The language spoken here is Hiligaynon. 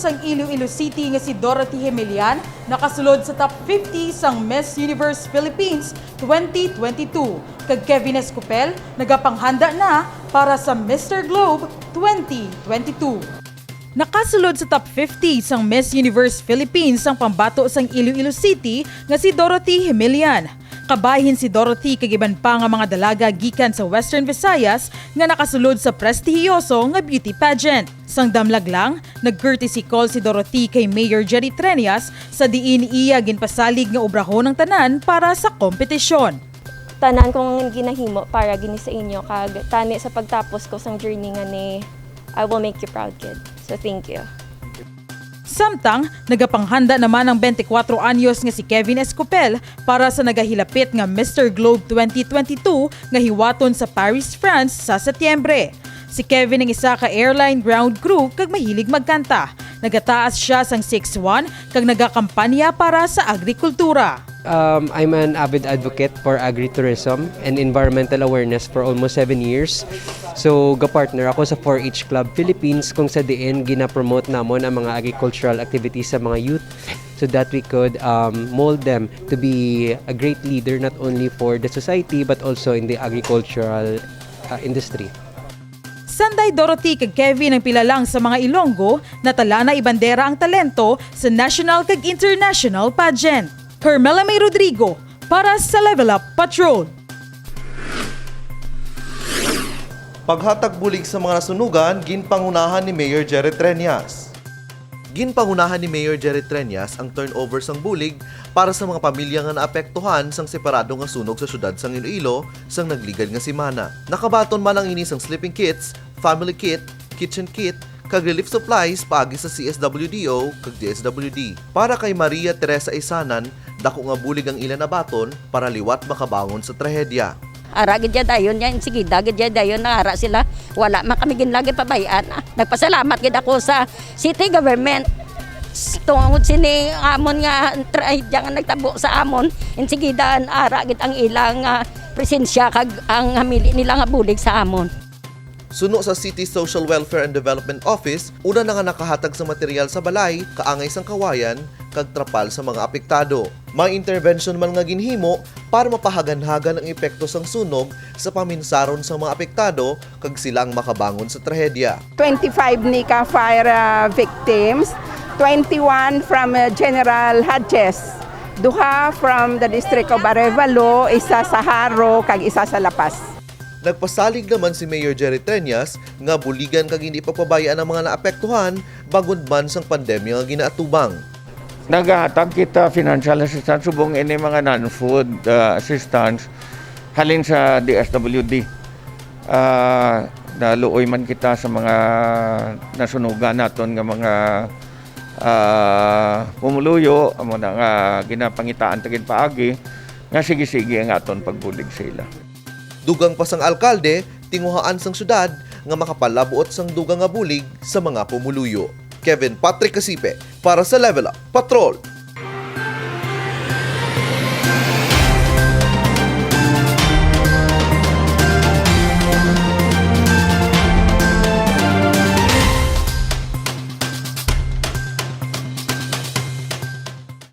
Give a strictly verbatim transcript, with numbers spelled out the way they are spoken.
Sang Iloilo City nga si Dorothy Himilian nakasulod sa top fifty sang Miss Universe Philippines twenty twenty-two, kag Kevin Escopel nagapanghanda na para sa Mister Globe twenty twenty-two. Nakasulod sa top fifty sang Miss Universe Philippines ang pambato sang Iloilo City nga si Dorothy Himilian. Kabahin si Dorothy kag iban pa nga mga dalaga gikan sa Western Visayas nga nakasulod sa prestihiyoso nga beauty pageant. Sang damlag lang, nag-courtesy call si Dorothy kay Mayor Jerry Treñas sa diin iya ginpasalig nga obrahon ang tanan para sa kompetisyon. Tanan kong ginahimo para gini sa inyo, kag tani sa pagtapos ko sang journey nga ni, I will make you proud, kid. So, thank you. Samtang, nagapanghanda naman ang twenty-four anyos nga si Kevin Escopel para sa nagahilapit nga Mister Globe twenty twenty-two nga hiwaton sa Paris, France sa Setyembre. Si Kevin ang isa ka airline ground crew kag mahilig magkanta. Nagataas siya sang six one kag nagakampanya para sa agrikultura. Um, I'm an avid advocate for agritourism and environmental awareness for almost seven years. So, ga-partner ako sa four H Club Philippines, kung sa diin gina-promote namon ang mga agricultural activities sa mga youth so that we could, um, mold them to be a great leader not only for the society but also in the agricultural, uh, industry. Sanday Dorothy kag Kevin ang pila lang sa mga Ilonggo natala na ibandera ang talento sa national kag international pageant. Carmela May Rodrigo para sa Level Up Patrol. Paghatag bulig sa mga nasunugan, ginpangunahan ni Mayor Jerry Treñas. Ginpangunahan ni Mayor Jerry Treñas ang turnover sang bulig para sa mga pamilya nga naapektuhan sang separado nga sunog sa siyudad sang Iloilo sang nagligad nga semana. Nakabaton man ang ini sang sleeping kits, family kit, kitchen kit, kag relief supplies paagi sa C S W D O kag D S W D. Para kay Maria Teresa Isanan, dako nga bulig ang ila nabaton para liwat makabangon sa trahedya. Ara gid ya dayon niya, insigida gid ya dayon, nangara sila. Wala man kami ginlagi pabay-an. Ah, nagpasalamat gid ako sa city government. S-, tungod sini amon nga trahedya nga nagtabo sa amon, insigida ara gid ang ilang, ah, presensya kag ang hamili nila nga bulig sa amon. Suno sa City Social Welfare and Development Office, una na nga nakahatag sa material sa balay, kaangay sang kawayan, kag trapal sa mga apektado. May intervention man nga ginhimo para mapahaganhagan ang epekto sang sunog sa paminsaron sang mga apektado kag sila ang makabangon sa trahedya. Twenty-five ni ka fire, ah, victims, twenty-one from, ah, General Hodges, duha from the District of Arevalo, isa sa Jaro, kag isa sa La Paz. Nagpasalig naman si Mayor Jerry Treñas nga buligan kag hindi pagpabayaan ang mga naapektuhan bangod man sang pandemya nga ginaatubang. Nagahatag kita financial assistance subong ini mga non-food, ah, assistance halin sa D S W D. Ah, naluoy man kita sa mga nasunugan naton nga mga, ah, pumuluyo, amo na nga ginapangitaan ta gid paagi nga sige-sige ang aton pagbulig sa ila. Dugang pa sang alkalde, tinguhaan sang syudad nga makapalabuot sang dugang nga bulig sa mga pumuluyo. Kevin Patrick Casipe para sa Level Up Patrol.